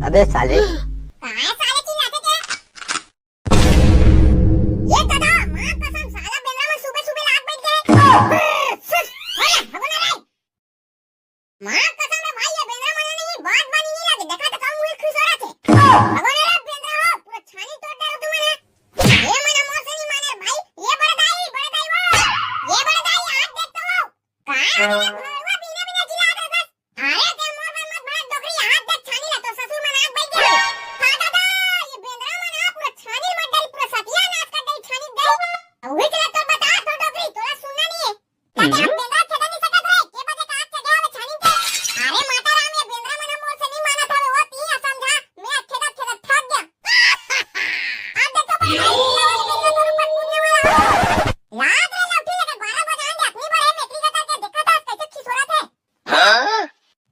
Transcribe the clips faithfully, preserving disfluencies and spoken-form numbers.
अबे साले। काय साले चिल्लाथे ते? ये दादा, माँ कसम, साला बेंदरा मन सुबह सुबह लाग बैठ गए। सुस, अरे, भगो ना रे। माँ कसम रे भाई, ये बेंदरा मन नहीं, बात बानी नहीं लागे। देखा तो कम मुझे खुश हो रहा थे। भगो ना रे बेंदरा हो, पूरा छानी तोड़ डालो तुमने। ये मन मोर से नहीं माने भाई। ये बड़े दाई, बड़े दाई वो। ये बड़े दाई, हाथ देख तो वो। काय हो गया भड़वा, बिना बिना चिल्ला रहे बस। अरे ते मोर मन मत भड़क डोकरी, हाथ देख छानी ला, तो ससुर मन आग बैठ गया। हाँ दादा, ये बेंदरा मन आ पूरा छानी मत डरी, पूरा सतिया नाश कर दे छानी दे। वही चला तो बता तो डोकरी, तोला सुनना नहीं है। ताकि हम बेंदरा खेदा नहीं सकत रे, के बजे का आग चढ़े हवे छानी के। अरे माता राम, ये बेंदरा मन मोर से नहीं मानत हवे, वो ती असमझा, मैं खेदा खेदा थक गया। अब देखो बड़े भाई, ये वाली बेंदरा तो ऊपर कूदने वाला है। रात रे लौठी लेकर बारह बजे आएंगे, अपनी बड़े मेकरी का करके देखा था, कैसे खिसोरा थे। हाँ?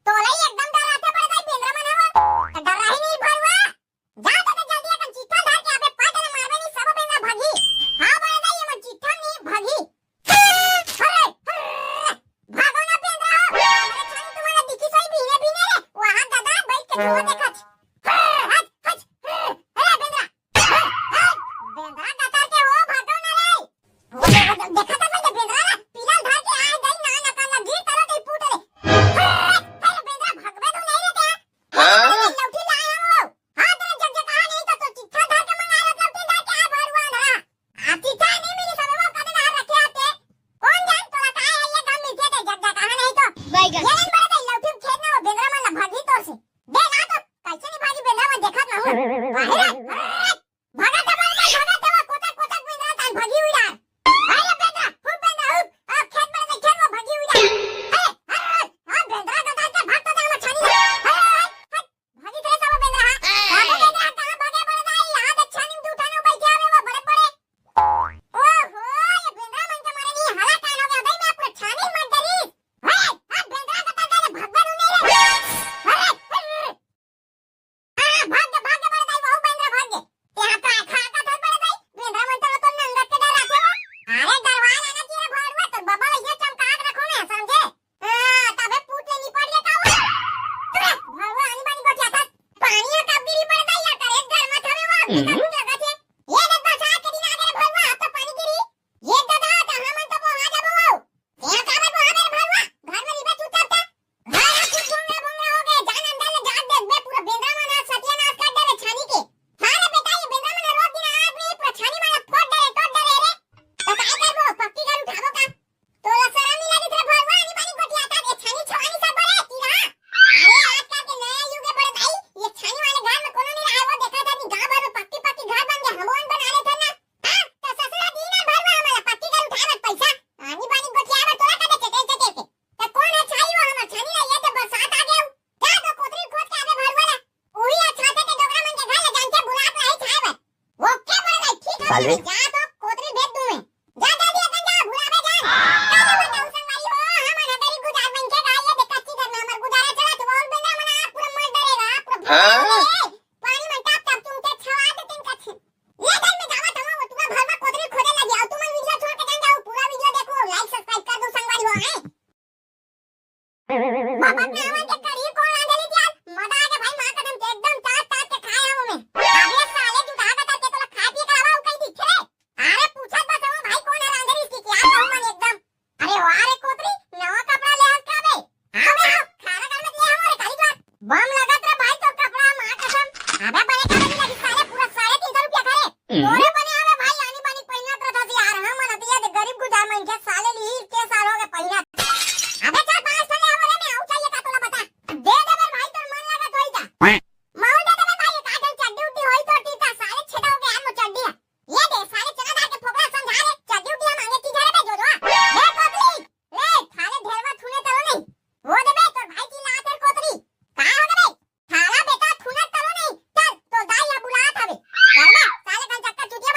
तोला ही एकदम डर आथे बड़े भाई, बेंदरा मन हवा। तो डर रही नहीं भरुआ। जा तो, तो जल्दी अपन चिट्ठा धर के अबे पट ले मारबे नहीं सब बेंदरा भगी। हाँ बड़े भाई, ये मन चिट्ठा नहीं भगी। अरे, अरे, भागो ना बेंदरा हो। अरे छानी तुम्हारा दिखी सही बीने बीने रे। वहाँ गदा बैठ के जुआ देखत। हट, हट, अरे बेंदरा। बेंदरा गतर के हो, भागो ना रे। वो दे-, वो दे-, देखा था मैं बेंदरा ना, पीला धर के आए गई ना, ना कान लगी, तलो कहीं फूट रे। अरे, अरे, बेंदरा भगवे तो नहीं रे क्या? हाँ? अरे, लौठी लाए हो। हाँ, तेरे जग जग कहा नहीं तो, तो चिट्ठा धर के मंगा लो, लौठी धर के आ भरुआ ना। आ चिट्ठा नहीं मिली, सब वो कदे ना रखे आते। कौन जान तोला काय है ये गम मिलते थे, जग जग कहा नहीं तो। बैगन। ये नहीं बड़े दे, लौठी खेत ना हो, बेंदरा मन ला भागी तोर से। दे ना तो, कैसे नहीं भागी बेंदरा मन देखत ना हूँ। बाहर आ, अरे, अरे, अरे। भगत हे, भगत हे, भगत हे, वो कोचक, कोचक बेंदरा तान भगी हुई यार। अरे बेंदरा, खूब बेंदरा, खूब। अब खेत में से खेत में भगी हुई यार। अरे, अरे, अरे, हाँ, बेंदरा गदा के भाग तो जा, मत छानी। अरे, अरे, अरे, भगी थे सब बेंदरा, हाँ। बाबू बेंदरा, कहाँ भागे बड़े दाई? यहाँ देख छानी में दू ठन बैठे हवे वो बड़े बड़े। ओहो, ये बेंदरा मन के मारे नहीं, हला कान हो गया, भाई, मैं पूरा छानी मत डरी। अरे, हाँ, बेंदरा गदा के भगवे नहीं रे। अरे, अरे, हाँ, भाग गे, भाग गे बड़े दाई, वहू बेंदरा भाग गे। तेहा काय खा का था बड़े दाई? बेंदरा मन तो, तो नंगत के डर आथे वो। अरे डरवा लाना चाहिए भड़वा, तो बबा वैसे चमका के रखो ना, समझे? हाँ, तबे पूत ले निपट ले का हुआ? अरे, भड़वा आनी बानी गोठिया था। पानी ह कब गिरी बड़े दाई, या करे घर में थमे वो, अभी हम्म। तक लगा थे। ये देख बरसात के दिन आ गए भड़वा, अब तो पानी गिरी। ये दादा, तो हमन तो बोहा जाबो। तें काबर बोहाबे रे भरुआ? घर में रहिबे चुपचाप त। घर ह चुप भोंगरा भोंगरा हो गए, जान अंदर ले जात देख बे, पूरा बेंदरा मन ह सत्यानाश कर देवे छानी के। हाँ रे बेटा, ये बेंदरा मन ह रोज दिन आत में पूरा छानी मन ल फोड़ देवे, तोड़ देवे रे। त काय करबो, पक्की घर उठाबो का? तोला शरम नहीं लगिस रे भरुआ, आनी बानी गोठियाथस, ये छानी छवानी सब बड़े तीरा। अरे आजकल के नया युग है बड़े भाई, ये छानी वाले घर में कोनो नहीं रहा, वो देखा था कि गांव भर में पक्की पक्की घर बन गए, हमन बना लेते ना। हाँ, त ससुरा दीन भर में हमला पक्की घर उठाए बर पैसा, आनी बानी गोठियाए बर तोला कदे चटेल चटेल के। त कौन है छाई वो हमर छानी ला, ये तो बरसात आ गया। जा तो कोतरी खोद के आबे भरुआ ला। उही है छाते के डोकरा मन के घर ले जान के बुलात रही छाए बर। ओके बड़े भाई, ठीक है, साले। जा तो कोतरी भेज दूं मैं। जा जल्दी अपन जा, भुलाबे जा। का बताऊं संगवारी हो, हमन ह गरीब गुजार मन के गाय ये देख कच्ची घर में हमर गुजारा चलत, वो बेंदरा मन आ पूरा मर डरेगा, पूरा भर हाँ? पानी में टप टप चूमते छवा देते कच्ची। ले घर में जावा तमा वो तुमरा घर में कोतरी खोदे लगी। अउ तुमन वीडियो छोड़ के जान जाओ, पूरा वीडियो देखो, लाइक सब्सक्राइब कर दो संगवारी हो, हैं? बाबा के नाम के करी कौन आ गली यार? मजा आ गया भाई, माँ कसम के एकदम चाट चाट के खाए हम में। अबे साले जुटा का करके तोला खाए पिए के अलावा अउ कहीं दिखे रे? अरे पूछत बस हो भाई, कौन है रांधे इसकी क्या कहूँ मन एकदम। अरे वाह रे कोतरी, नवा कपड़ा ले हस का बे? हाँ बे, हाँ, खाना खाने ले हम रे काली बात। बम लगत रे भाई तो कपड़ा माँ कसम। अबे बड़े कपड़ा भी लगी साले, पूरा साढ़े तीन सौ रुपया करे। हम्म। तोरे बने हवे भाई, आनी बानी पहिनत रहत हस यार, हम मन अतिया दे गरीब गुजार मन के साले ली के साल हो गए पहिनत। अबे चल पाँच ठो ले हमरे में आऊ चाहिए का तोला बता। दे दे बे भाई तोर मन लगत होई जा। माऊ दे दे बे भाई एक आध चड्डी उड्डी होई तो टीका साले छेदा हो गया हम चड्डी है। ये दे साले चना दाल के फोकरा समझा रे चड्डी उड्डी हम मांगे की जा रे बे जो जो। बे पब्लिक, ले थाले ढेरवा थूने तलो नहीं। वो दे बे तोर भाई की लात है कोतरी। का हो गए बे? थाला बेटा थुना तलो नहीं। चल, तो दाई या बुलात हवे। चल बे, साले कन चक्कर चुटिया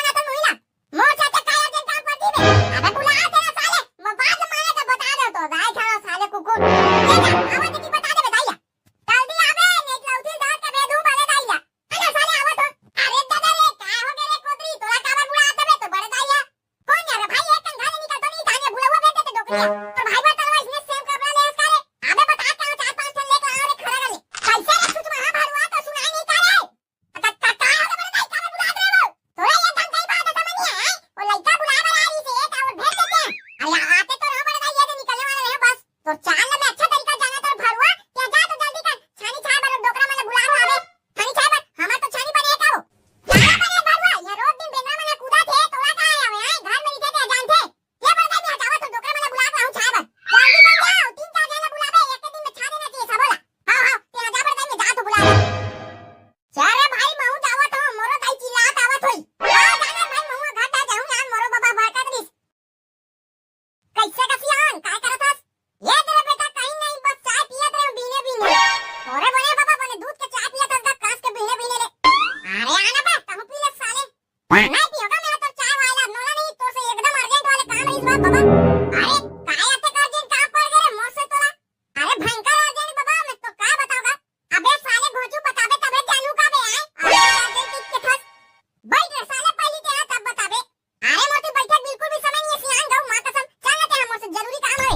नहीं पियोगा मैं तोर चाय वाला, मोला नहीं, तोर से एकदम अर्जेंट वाले काम रहिस बा बाबा। अरे, काय अतेक अर्जेंट काम पड़ गे रे मोर से तोला? अरे भयंकर अर्जेंट बाबा, मैं तो का बताऊंगा। अबे साले घोचू, बताबे तबे जानू का बे आए। अरे अर्जेंट के थस। बैठ रे साले, पहली तेरा तब बताबे। अरे मोर ती बैठक बिल्कुल भी समय नहीं है सियान गऊ माँ कसम। चल ना तेरा मोर से जरूरी काम है।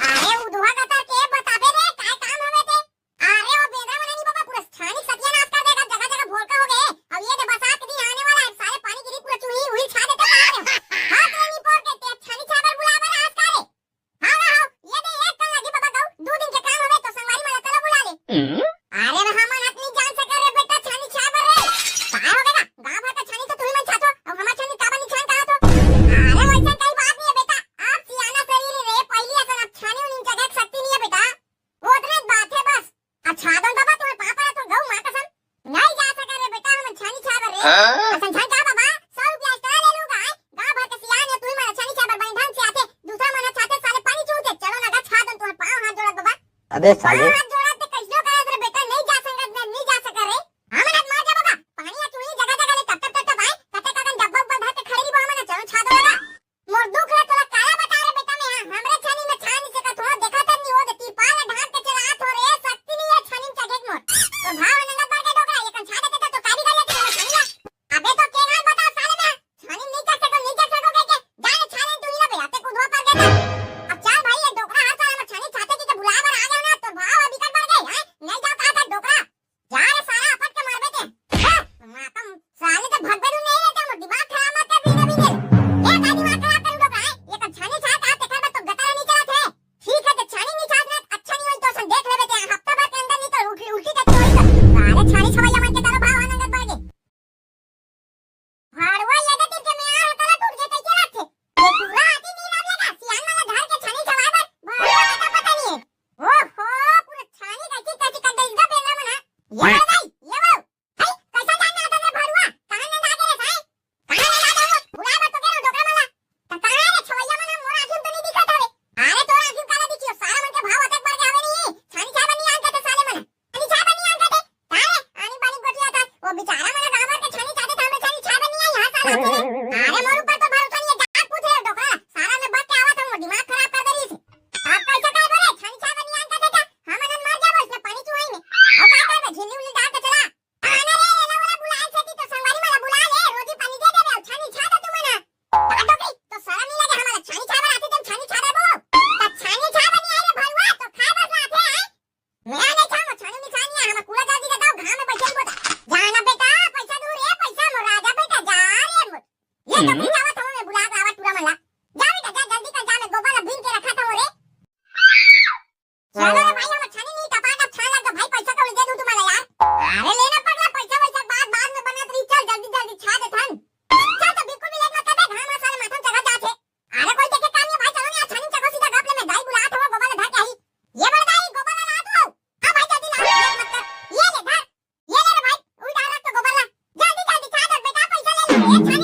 अरे उधवा गतर के बताबे रे, काय काम हवे ते? अरे वो बेंदरा मना नहीं बाबा, पूरा छानी सत्यानाश कर देगा, जगह जगह भोलका हो गए। अब ये दे बरसात के दिन आने वाला है, साले पानी गिरी पूरा चूही उही छा देते हैं। हाथ रे नहीं पोर के ते छानी छाबर बुलाबर आज का रे। हाँ ना हो, ये दे एक कन लगी बाबा गऊ, दो दिन के काम हवे तो संगवारी मन ला तला बुला ले। अरे रे हमन अतनी जान सके रे बेटा, छानी छाबर रे। काय हो गया? गांव भर का छानी तो तुम्ही मन छातो, अब हमार छानी काबर नहीं छान कहा तो? अरे वैसा कई बात नहीं है बेटा, आप सियाना शरीर रे, पहली असन अब छानी उनी जगह शक्ति नहीं है बेटा। वो उतने बात है बस। अच्छा दोन बाबा तुम्हें पापा ला तो गऊ माँ कसम। नहीं जा सके रे बेटा, हम छानी छाबर रे। हाँ? असन छान का बाबा, सौ रुपया extra ले लूंगा, आए? गांव भर के सियान है, तुम्ही मन छानी छाबर बनी ढंग से आते, दूसरा मन छाते साले पानी चूते, चलो ना गा छा दोन तुम्हें पाँव हाथ जोड़त बाबा। अबे साले। पाँव हाथ जोड़त ते कैसनो करत रे बेटा, नहीं जा संगत में, नहीं जा सके रे। हमन आज मर जा बाबा, पानी आ चूही जगह जगह ले टप टप टप टप आए, कते कगन डब्बा उब्बा धर के खड़े रही बाबा ना, चलो छा दो बाबा। मोर दुख ला तोला काला बता रे बेटा मैं, हाँ, हमरे छानी में छान से का थोड़ा देखा था नहीं, वो दे तिरपाल ला ढांक के चला थो रे, शक्ति नहीं है छानी में चढ़े के मोर। तो भाव नंगत बार के डोकरा, ये कन छा देते तो, तो का भी कर लेते हैं छानी ला। अबे तो के हाल बता साले मैं, छानी नहीं कर सको, नहीं कर सको कह के, जा रे छानी तू ही ना बे, आते कूदवा पर गया था। अब चल भाई, ये डोकरा हर साल हमर छानी छाते की के बुला बर आ गया ना, तो भाव अभी कर बढ़ गए, हैं? नहीं जाओ कहा था डोकरा। जा रे साला, अपट के मारबे ते। हे, मातम, साले ते भगबे नू नहीं रहता, मोर दिमाग खराब मत कर बिना बिना। ये का दिमाग खराब करू डोकरा है? ये कर छानी छात आ, तेकर बर तो गतरा नहीं चलत है। ठीक है, ते छानी नहीं छात ना, अच्छा नहीं होई तो सन देख लेबे ते, हफ्ता भर के अंदर नहीं तो उल्टी, उल्टी करके होई तो। साले छानी छवैया मन के तरफ भाव आनंद बढ़ गए। भड़वा ये दे तिरके में आ तला टूट के तैके लागथे। ये पूरा आती नींद आवे लगा, सियान मन ला धर के छानी छवाए बर, भड़वा का पता नहीं है। ओहो, पूरा छानी कैसी कैसी कर दे इसका बेंदरा मना। ये वाला भाई, ये वाला। भाई, कैसा जानना आता रे भड़वा? कहाँ नींद आ गए रे साई? कहाँ नींद आ गए? बुला मत तो कह रहा डोकरा मला। तो कहाँ रे छवैया मना, मोर आँखी में तो नहीं दिखत हवे। अरे तोर आँखी में काला दिखियो, सारा मन के भाव अतक बढ़ के हवे नहीं। छानी छाए बर नहीं आन कहते साले मन। छानी छाए बर नहीं आन कहते। का रे? आनी बानी गोठिया था। वो बेचारा मन गाँव भर के छानी चाहते था, हमरे छानी छाए बर नहीं आई, यहाँ साला आते हैं। अरे मोर ऊपर तो भरोसा नहीं है, जात पूछ रहे हो डोकरा। सारा में बक के आवा था, वो दिमाग खराब कर दे रही थी। आप कैसे कहे बोले? छानी छाए बर नहीं आन कहते था। हम अनन मर जाबो, इसमें पानी चुहाई में। और का करबे? झिल्ली उल्ली डाल के चला। आना रे, एला ओला बुलाए छेती तो संगवारी मन ला बुला ले, रोजी पानी दे देबे, अउ छानी छा दे तुमन ह। का डोकरी, तो शरम नहीं लगे हमला? छानी छाए बर आथे, तुम छानी छा देबो। त छानी छाए बर नहीं आए रे भरुआ, तो खाए बर ना आथे, आए? मैं नहीं खाऊं, छानी नहीं खानी है, हम कूड़ा जल्दी के दाओ, घाम में बैठे बोता। जाना बेटा, पैसा दू रे, पैसा मोर राजा बेटा, जा रे मोर। ये डोकरी जावत हूँ मैं बुला के आवा टूरा मन ला। जा बेटा, जा जल्दी कर, जा मैं गोबर ला बीन के रखा था रे। चलो रे भाई, हम छानी नहीं टपाटप छान लग भाई, पैसा कौड़ी दे दूं तुम्हारा यार। अरे लेना पगला, पैसा वैसा बात बाद में बनत रही, चल जल्दी जल्दी छा दे थन। चल तो बिल्कुल भी लेट मत कर बे, घाम साले माथा में चढ़ा जात है। अरे कोई देखे काम नहीं भाई, चलो नहीं आज छानी चको सीधा गप ले, मैं दाई बुलात हूँ, गोबर ला धर के आई। ये बड़ दाई, गोबर ला ला तू। हाँ भाई जल्दी ला, लेट मत कर। ये ले धर, ये ले रे भाई, उल्टा रख तो गोबर ला। जल्दी जल्दी छा दे बेटा, पैसा ले ले। ये छा